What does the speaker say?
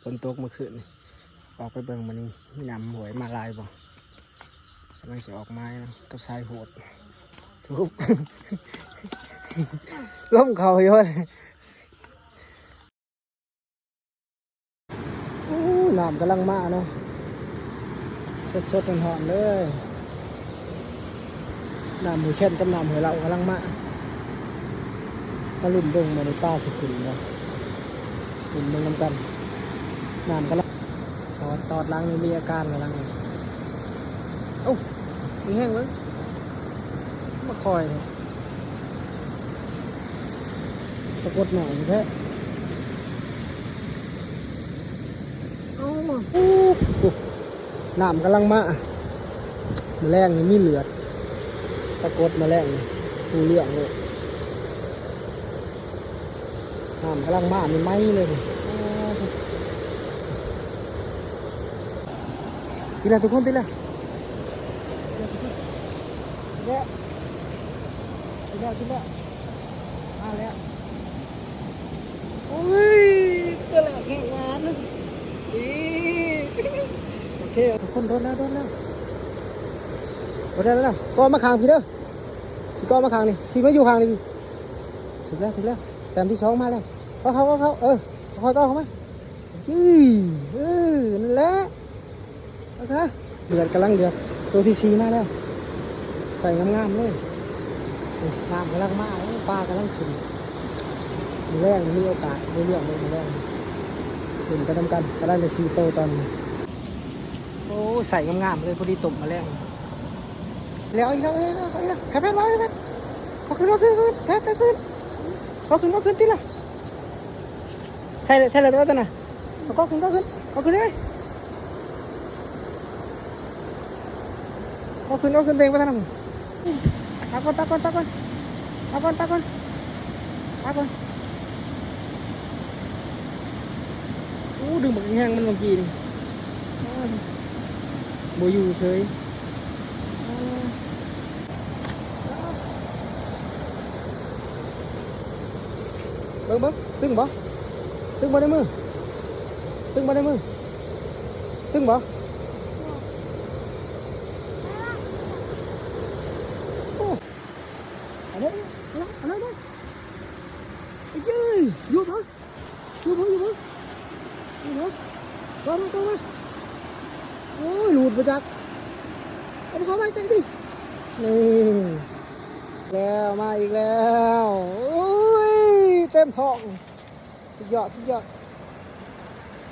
ຝົນຕົກເມື່ອຄືນນີ້ ອອກໄປເບິ່ງມື້ນີ້ມີນ້ຳຫ້ວຍມາຫຼາຍບໍ່. ກຳລັງຊິອອກມາເນາະ ກັບສາຍໂຫດ ລົມເຂົ້າຢູ່. ໂອ້ ນ້ຳກຳລັງມາເນາະ ສົດໆ ຮ້ອນໆ ເລີຍ. ນ້ຳຫ້ວຍແຄນກັບນ້ຳຫ້ວຍເລົາກຳລັງມາ ມາລຸ້ນເບິ່ງມື້ນີ້ປາຊິຂຶ້ນບໍ່ ລຸ້ນເບິ່ງນຳກັນ. ນ້ຳກຳລັງ ຕອດ ຕອດຫຼັງນີ້ມີອາການກຳລັງ ເອົ້າ ມີແຮງເບິ່ງ ມາຄ່ອຍເນາະ. ປາກົດໜ້ອຍແທ້. ເອົ້າ ໂອ້ ນ້ຳກຳລັງມາ ມື້ແລງນີ້ມີເລືອດ ປາກົດມື້ແລງນີ້ ຮູ້ເລື່ອງໂລດ. ນ້ຳກຳລັງມາໃໝ່ໆ ເລີຍນີ້. ຕິດແລ້ວທຸກຄົນ ຕິດແລ້ວ ຕິດແລ້ວ ຕິດແລ້ວ ມາແລ້ວ. ໂອ້ຍ ຕົວແລກແຮງຫວານ ນີ້ ໂອເຄ ທຸກຄົນ ໂດນແລ້ວ ໂດນແລ້ວ ໂດນແລ້ວ ໂດນແລ້ວ. ກໍມາຂ້າງພີ້ເດີ ກໍມາຂ້າງນີ້ ພີ້ ມາຢູ່ຂ້າງນີ້ ຖືກແລ້ວ ຖືກແລ້ວ ແຕ້ມທີສອງມາແລ້ວ. ເຂົ້າ ເຂົ້າ ເຂົ້າ ເອີ ຄ່ອຍໆ ກໍເຂົ້າມາ ເອີ ນັ້ນແຫຼະ. ໂອເຄ ເດືອດ ກຳລັງເດືອດ ໂຕທີສີ່ມາແລ້ວ ໃສ່ງາມໆ ເລີຍ. ໂອ້ ນ້ຳກຳລັງມາ ໂອ້ ປາກຳລັງຂຶ້ນ ມື້ແລງມີໂອກາດໄດ້ລ້ຽງເລີຍ ມື້ແລງ ເບິ່ງໄປນຳກັນ. ກຳລັງໄດ້ສີ່ໂຕຕອນນີ້. ໂອ້ ໃສ່ງາມໆ ເລີຍ ພໍດີຕົ້ມມື້ແລງ. ແລ້ວ ເອົາອີກແລ້ວ ເອົາອີກແລ້ວ ເອົາອີກແລ້ວ ແພດ ແພດ ເອົາຂຶ້ນ ເອົາຂຶ້ນ ແພດ ເອົາຂຶ້ນ ເອົາຂຶ້ນ ຕິດລະ. ໃສ່ ໃສ່ແລ້ວຕົວນັ້ນນະ ເອົາກໍຂຶ້ນ ກໍຂຶ້ນ ກໍຂຶ້ນເລີຍ ກໍຂຶ້ນ ກໍຂຶ້ນ ເບ່ງໄປທາງນັ້ນ. ປາກ່ອນ ປາກ່ອນ ປາກ່ອນ ປາກ່ອນ ປາກ່ອນ ປາກ່ອນ. ໂອ້ ດຶງບັກແຮງມັນເມື່ອກີ້ນີ້ ໂອ້ ບໍ່ຢູ່ເສີຍ. ເບິ່ງ ເບິ່ງ ຕຶງບໍ່ ຕຶງບໍ່ໃນມື ຕຶງບໍ່ໃນມື ຕຶງບໍ່. ໂອ້ ອັນນີ້ ອັນນັ້ນ ອັນນັ້ນ ເອີຍ ຢູ່ບໍ່? ຢູ່ບໍ່ ຢູ່ບໍ່ ຢູ່ບໍ່ ກໍມາ ກໍມາ. ໂອ້ຍ ຫຼຸດບໍ່ຈັກ ເອົາເຂົ້າໄວ້ໃກ້ດີ. ນີ້ ແລ້ວ ມາອີກແລ້ວ ໂອ້ຍ ເຕັມທ້ອງ ສຸດຍອດ ສຸດຍອດ.